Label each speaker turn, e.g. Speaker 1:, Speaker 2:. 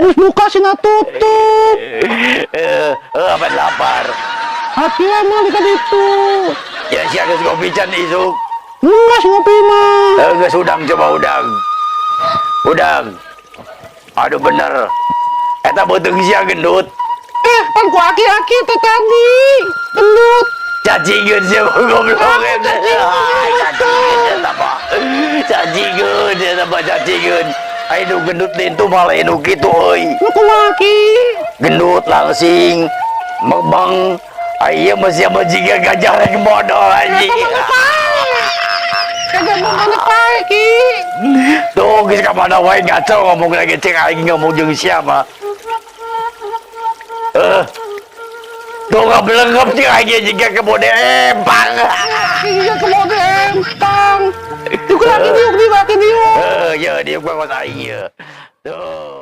Speaker 1: Geus buka sina tutup.
Speaker 2: Eh, eh, apa lapar.
Speaker 1: Aki emang di ditu.
Speaker 2: Ya sia geus ngopi can isuk?
Speaker 1: Geus ngopi mah.
Speaker 2: Eh, geus udang, coba udang. Udang. Aduh, bener. Eta beuteung sia gendut.
Speaker 1: Eh, pan ku aki-aki teh tadi. Gendut.
Speaker 2: Cacingeun sia, goblok eta. Cacingeun eta mah. Cacingeun eta mah, cacingeun. Ayo nu gendut itu malah nu kitu euy.
Speaker 1: Nu kumaha, Ki?
Speaker 2: Gendut langsing. Mebang. Ayo mah sia mah jiga gajah rek modol, anjing.
Speaker 1: Kagak mau mana pae, Ki.
Speaker 2: Tuh, geus ka mana wae ngaco ngomong lagi, cek aing ngomong jeung siapa. Eh. Tuh, ngabelengep cek aing jiga kebode empang.
Speaker 1: Iya, kebode empang. Diuk lagi, diuk, diuk, diuk.
Speaker 2: Eh, ya dia gua aing ya. Tuh.